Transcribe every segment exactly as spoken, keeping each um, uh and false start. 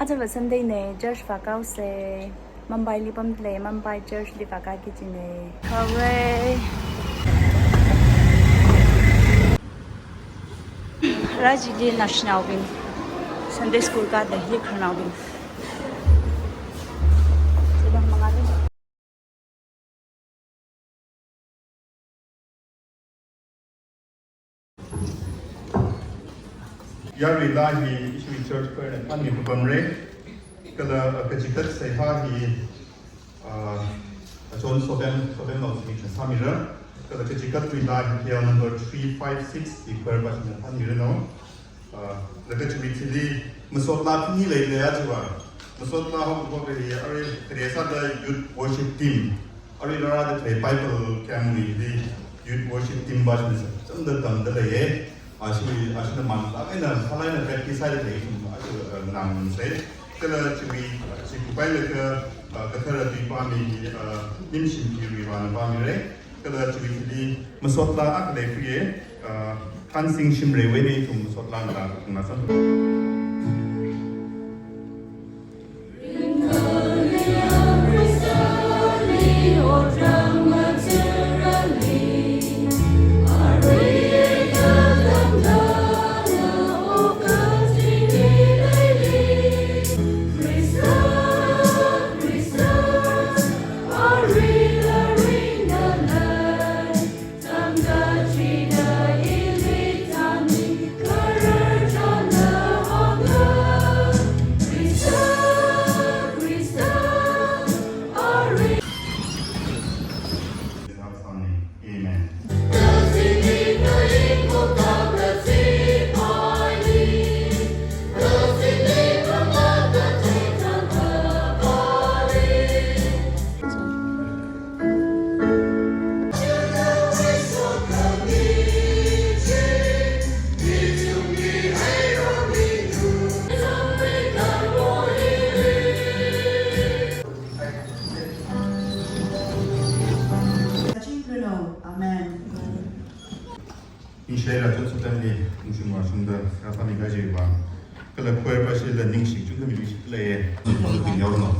Silver Sunday ne, church vākaose. Mumbai li pamlei, Mumbai church li vākaki kajine. Hooray! Rajili naoshinaobing, Sunday school kāda hi khararnaobing. Yaruila hi ishiwui church choir na thānmi kupamre. Kala, uh, kachikat seihā hi, uh, John Sodem, Sodem Lal Smith na sāmira. Kala kachikat ruila hi K L number three five six hi choir pāshina thānmiranu. Ah, laga chiwui thili masotla thini leilei aja va. Masotla hom ko kari arui kari sāda youth worship team. Arui rārada khalei Bible camp wui hili youth worship team pāshina sāda tamda leiye. Ashi, ashina manlāk eina, khalaina practice sāda lei ithum aja, ah, nganāse. Kala chiwui, ah, chi kupailaga, ah, kathara tui pāmi, ah, Nimshim Kirui vāna pāmire. Kala chiwui thili masotla akha leikhuiye, ah, Thansing Shimreiwui eina ithum masotla nala ngasam. Amen. Amen. Ningshilei rachon sotamli, ningshung vāshungda, rāpami kaji vang. Kala choir pāshila ningshi chungda mi ningshi leiye. Pālu ting yaono.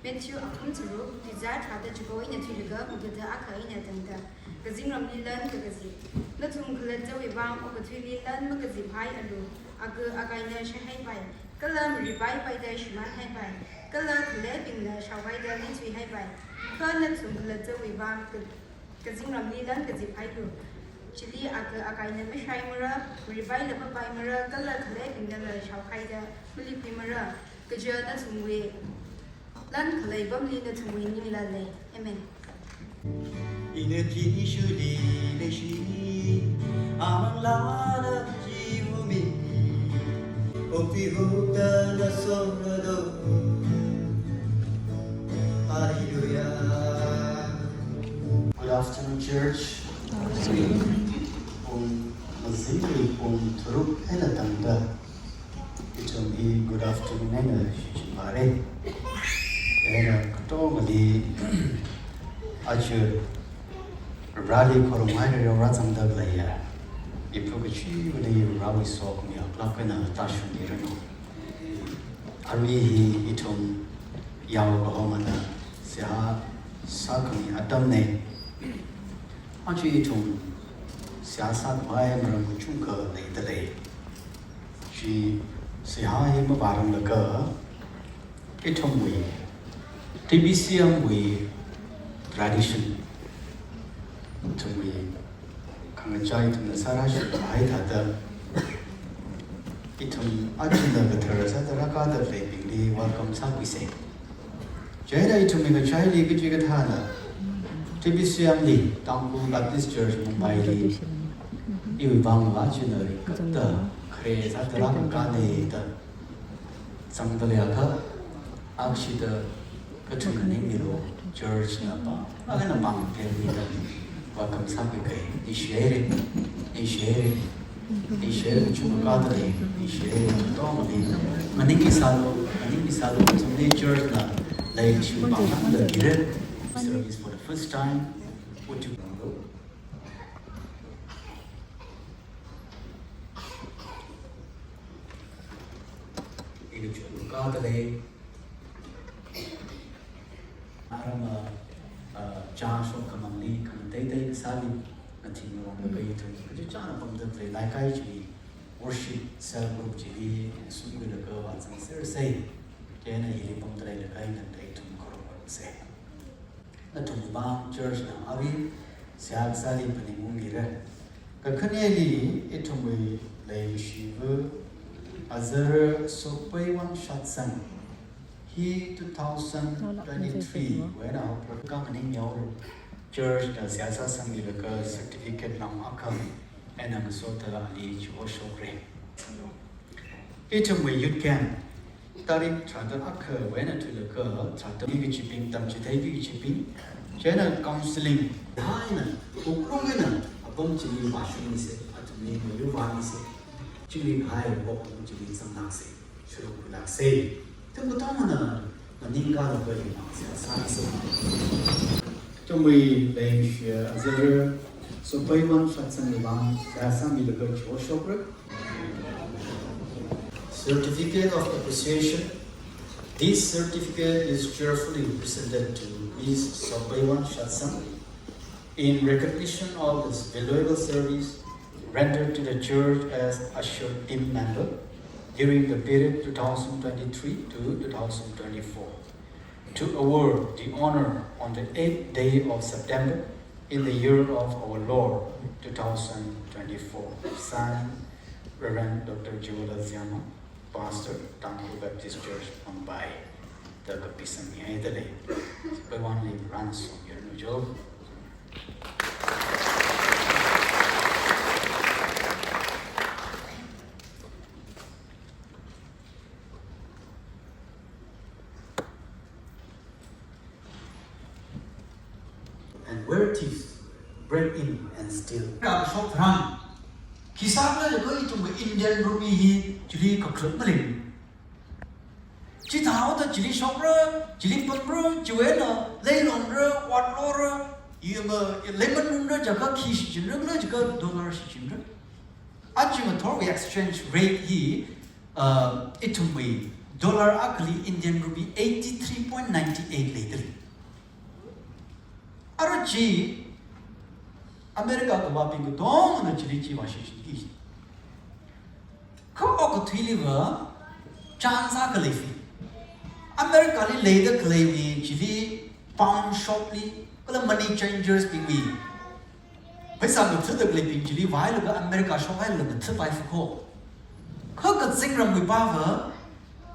Matthew akhum tharuk, tuizā tharāda chiko eina thuilaga mathāda akha eina tangda. Kazingramli lan kakazip. Nathum khalattawui vang okathuili lan makazip haialu, aga againa shaihaipai, kala maribaipaida shimānhaipai, kala khaleibingna shaovaida lithuihaipai. Kha nathum khalattawui vang ka-, kazingramli lan kazip hailu. Chili aka akaina mashaimara, ribai laba paimara, kala khaleibingna la shaokhaida, mali pimara, kaja nathumwui lan khalei pamli nathumwui ningla lei. Amen. Ina Jishuli leishi, amanglada Jihumi, opi hukta na sonado. Hallelujah. Good afternoon, church. Pung mazingli pung tharuk eina tangda ithum hi good afternoon eina shichinvāra. Eina katongali aja rali khorumhaira rao rāzangda leiya. Iphu kachivali rao iso kami aklak eina tāshungmiranu. Arui hi ithum yao kahomana seihā sākhami atamna. Aja ithum seihā sākhavai maram kachungkha leida lei. Chi seihā hi mavāranglaga ithumwui, T B C M wui tradition, ithumwui khangachā ithumna sārāshungkahai thāda, ithum achina kathar sāda rākada leibingli welcome sākhuisa. Chieina ithumwui ngachaili kachikathāna T B C M li, Tangkhul Baptist Church Mumbai li, iwui vang va china ringkaphāda khare sāda rākakāna da zangda leiakha, akshida kathum ningmilu church na pa, akana mang pemida welcome sākhuikai. Ningshihaira, ningshihaira, ningshihaira, chungkāda lei, ningshihaira, katongali maningli sālu, maningli sālu, kathumli church na leishi pāngda lei. Service for the first time, would you Ina chungkāda lei. Arama, ah, chāshok khamangli, khamatei tei kasāli, ngathing rongda kai ithum kachichāna pamda lei, laikai chili, worship cell group chili, sungkhuilaga vāzangsersa. Chieina hili pamda leilaga ina ithum kharongaroksa. Nathumwui vang church na arui seihā kasāli phaningungmira. Kakhaneli ithumwui leishiva Azara Sopeiwan Shatsang hi two thousand twenty-three wui eina haophok kha maningyaora. Church na seihā sāsangmilaga certificate lam akha eina ngasoda ali chihoshokra. Ithumwui youth camp, tarik tharāda akha wui eina thuilaga tharāda mi kachibing, tamchitheibing kachibing, chieina counseling, haina, wuklung eina, apam chili vāshungmisa, athumli mayur vāmisa, chili hai apam chili zanglāksa, shuruk khuilāksa. Ithum katonga maningkala kali mangsa sāmisa. Ithumwui leishiya Azara Sopeiwan Shatsangwui vang seihā sāmilaga chihoshokra. Certificate of Appreciation. This certificate is cheerfully presented to Miss Sopeiwan Shatsang in recognition of this valuable service rendered to the church as usher team member during the period two thousand twenty-three to two thousand twenty-four, to award the honor on the eighth day of September in the year of our Lord, two thousand twenty-four. Signed, Reverend Doctor Jiwola Ziama, Pastor, Tangkhul Baptist Church, Mumbai. Da kapisangmihaida lei. Sopeiwanli rānsong yarnujo. And where thieves break in and steal. Kashok rang. Khi sākhala jiakha ithumwui Indian Rupee hi chili kakhalat malei. Chithāhaoda chili shokra, chili pamra, chiwui eina leilonra, watlora, yama, leimanungra jiakha khi shichinra, kala jiakha dollar shichinra. Aja ngathorwui exchange rate hi, uh, ithumwui dollar akhali Indian Rupee eighty-three point nine eight leidalei. Ara chi America kavābing katongana chili chi vāshichinki. Kha okathuiliva chance akha lei. America li leida khaleiwui chili pawn shop li, kala money changers bingwui Pheisā ngathada khaleibing chili vāhailaga America shokhailaga ngathāpai fuko. Kha kazingramwui pava,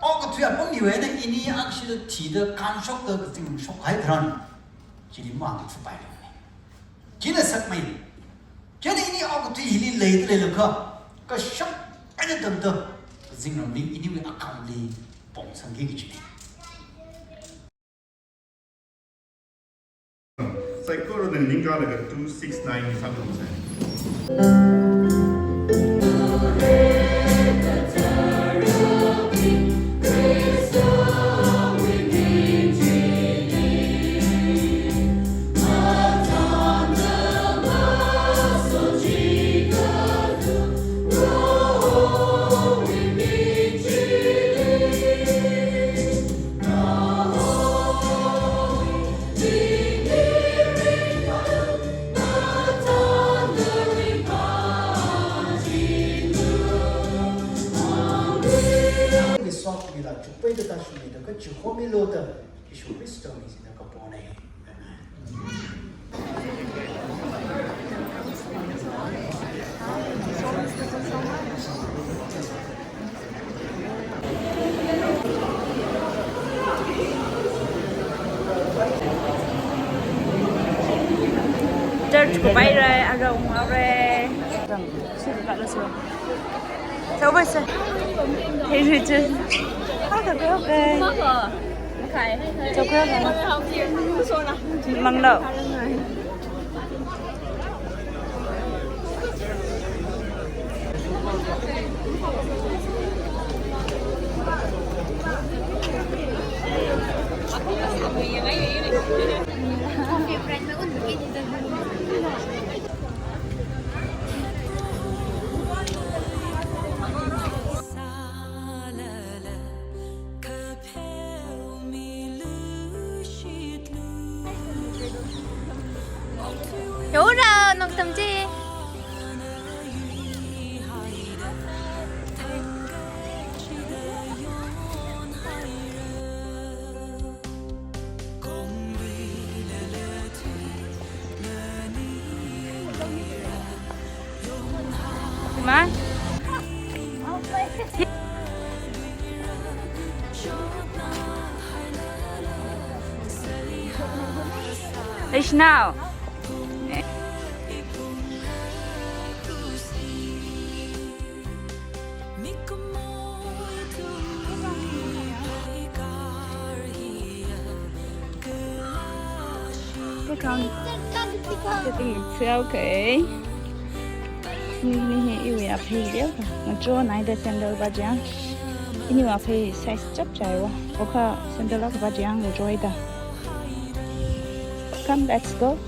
okathui apam hiwui eina ini akshida thida kānshokta kazingram shokhai tharan, chili mangathāpai lei. China sakmei. China ini okathui hili leida leilakha, kashak eina tangda, kazingramli iniwui account li pongsangki kachi. Saikorana ningkalaga two six nine sāngarumsa. Ngasokmida, chukpeida tāshungmida, kachihomilu da, Jishu Khristawui mingna kapona. Amen. Church kupairai, arong arai. Sir, kala sir. Chao bai sir. Hey, Richard. How to go, okay? Chao, okay. Manglo. Yora, noktam chi. Ma? Ish now. Second. Second, it's okay. Ini, ini hi iwui aphei dia. Ngacho nai da sandal ba jang. Iniwui aphei size chapchai wa. Oka sandal akha ba jang ngacho da. Come, let's go.